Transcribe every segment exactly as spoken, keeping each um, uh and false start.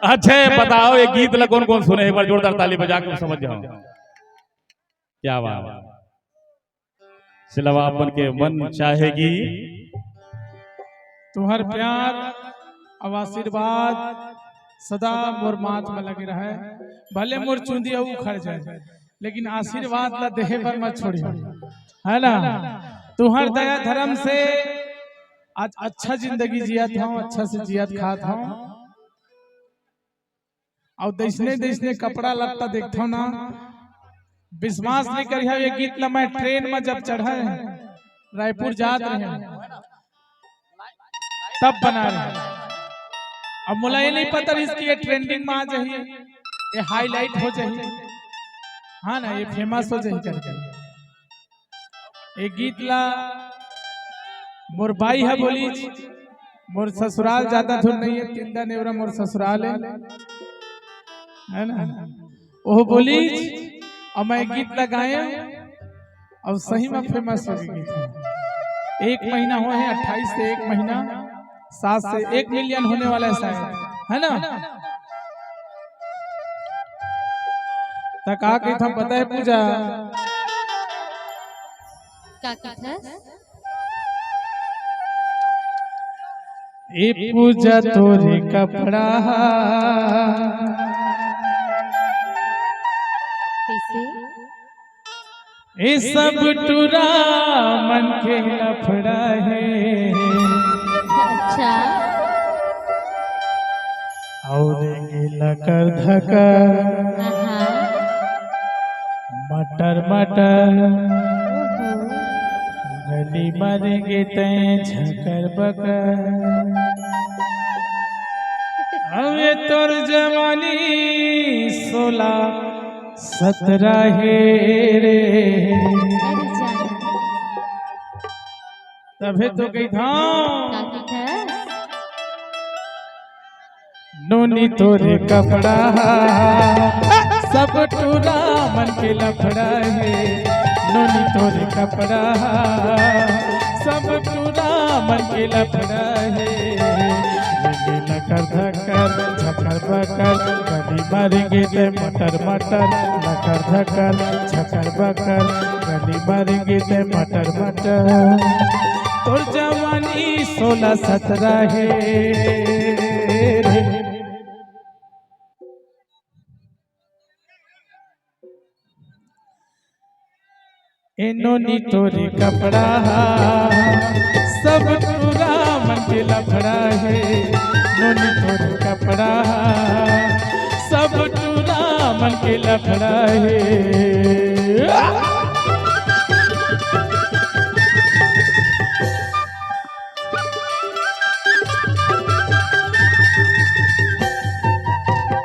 अच्छा, ये बताओ, ये गीत ला कौन कौन सुने? एक बार जोरदार ताली बजा के समझ जाओ। क्या बात है। सिलवा अपन के मन चाहेगी। तुम्हार प्यार अउ आशीर्वाद सदा मोर माथ में लगे रहे, भले मोर चुंदी अउ उखड़ जाए, लेकिन आशीर्वाद ला देहे बर मत छोड़ियो, है ना? तुम्हार दया धर्म से आज अच्छा जिंदगी जियत हूँ, अच्छा से जियत खात हूँ। अउ जैसने जैसने कपड़ा लत्ता देखथव ना, विश्वास नहीं करिहा, ये गीत ला मैं ट्रेन में जब चढ़े, रायपुर जात रहे, तब बना रहे। अब मोला ये नहीं पता रहिस कि ये ट्रेंडिंग में आ जाही, ये हाईलाइट हो जाही, हाँ ना, ये फेमस हो जाही करके। ये गीत ला मोर बाई ह बोलिस, मोर ससुराल ज्यादा दूर नहीं है, तिंदा नेवरा मोर ससुराल है, है ना? ओह बोलिस, अउ मैं गीत ला गाए, अउ सही में फेमस हो गई गीत है। एक महीना हुआ है, अट्ठाईस से एक महीना, सात से एक मिलियन होने वाला है शायद, है ना? त का कहिथन पता है पूजा? का कहिथस? ए पूजा तोरे कपड़ा हा। कैसे? ए सब टूरा मन के लफड़ा है। अच्छा। अउ ये लकर धकर, हाँ, हाँ। मटर मटर, ओहो। गली मारेंगे तैं झकर बकर। अबे तोर जवानी सोलह सत्रह हे रे। अरे जान। तभे तो कहिथंव। का कहिथस? नोनी तोरे कपड़ा हा, सब टूरा मन के लफड़ा हे। नोनी तोरे कपड़ा हा, सब टूरा मन के लफड़ा हे। लगे लकर धकर, झकर बकर, गली मारेंगे ते मटर मटर, लकर धकर, झकर बकर, गली मारेंगे ते मटर मटर। तोर जवानी सोलह सत्रह हे रे। ए नोनी तोरे कपड़ा हा, सब टूरा मन के लफड़ा हे। नोनी तोरे कपड़ा हा, सब टूरा मन के लफड़ा हे।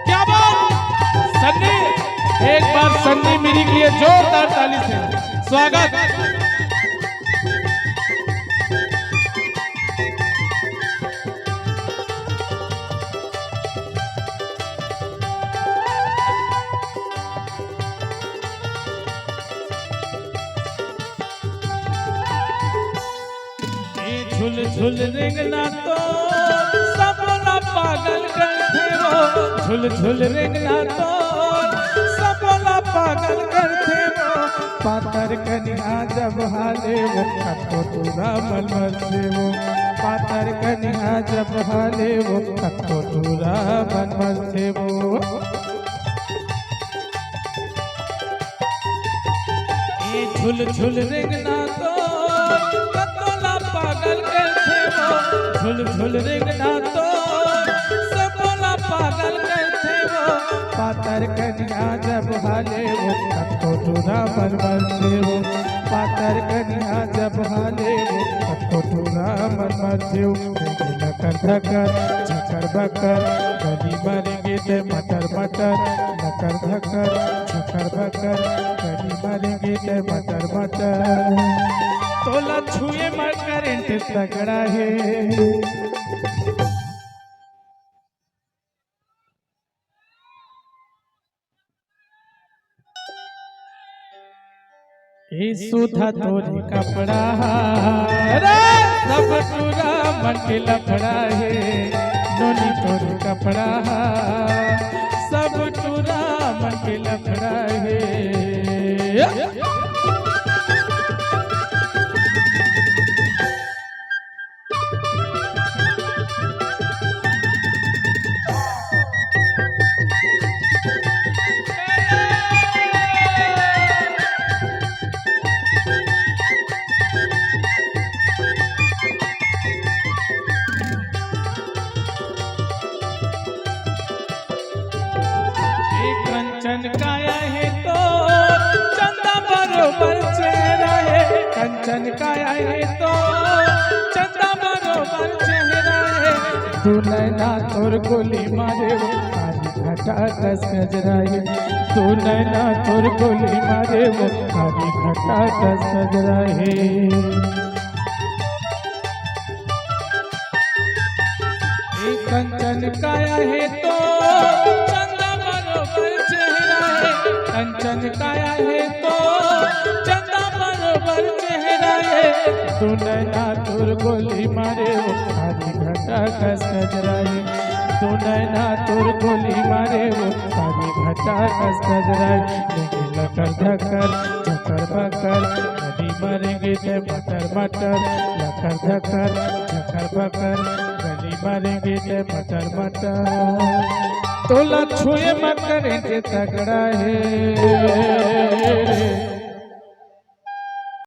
क्या बात सन्नी, एक बार सन्नी मिरी के लिए जोरदार ताली से स्वागत। ए झुल झुल रेंगना तो सबला पागल करथे वो। झुल झुल रेंगना तो सबला पागल करथे वो। पातर कनिहा जब हाले वो, कतको टूरा मन मरथे वो। पातर कनिहा जब हाले वो, कतको टूरा मन मरथे वो। ए झुल झुल रेंगना तो कतको ला पागल करथे वो। झुल झुल रेंगना तो सबला पागल करथे वो। पातर कनिहा जब हाले वो, कतको टूरा मन मरथे वो। पातर कनिहा जब हाले वो, कतको टूरा मन मरथे वो। लकर धकर, झकर बकर, गली मारेंगे ते मटर मटर। लकर धकर, झकर बकर, गली मारेंगे ते मटर मटर। तोला छुए म करंट तगड़ा हे। ए सुधा तोरे कपड़ा हा, रे सब टूरा मन के लफड़ा हे। नोनी तोर कपड़ा हा, सब टूरा मन के लफड़ा हे। ए कंचन काया हे तो चंदा बरोबर चेहरा हे। कंचन काया हे तो चंदा बरोबर चेहरा हे। दू नैना तोर गोली मारे वो, कारी घटा कस गजरा हे। दू नैना तोर गोली मारे वो, कारी घटा कस गजरा हे। ए कंचन काया हे तो चंदा बरोबर चेहरा हे। कंचन काया हे तो चंदा बरोबर चेहरा हे। दू नैना तोर गोली मारे वो, कारी घटा कस गजरा हे। दू नैना तोर गोली मारे वो, कारी घटा कस गजरा हे। लेके लकर धकर, झकर बकर, गली मारेंगे ते मटर मटर। लकर धकर, झकर बकर, गली मारेंगे ते मटर मटर। तोला छुए म करेंगे तगड़ा हे।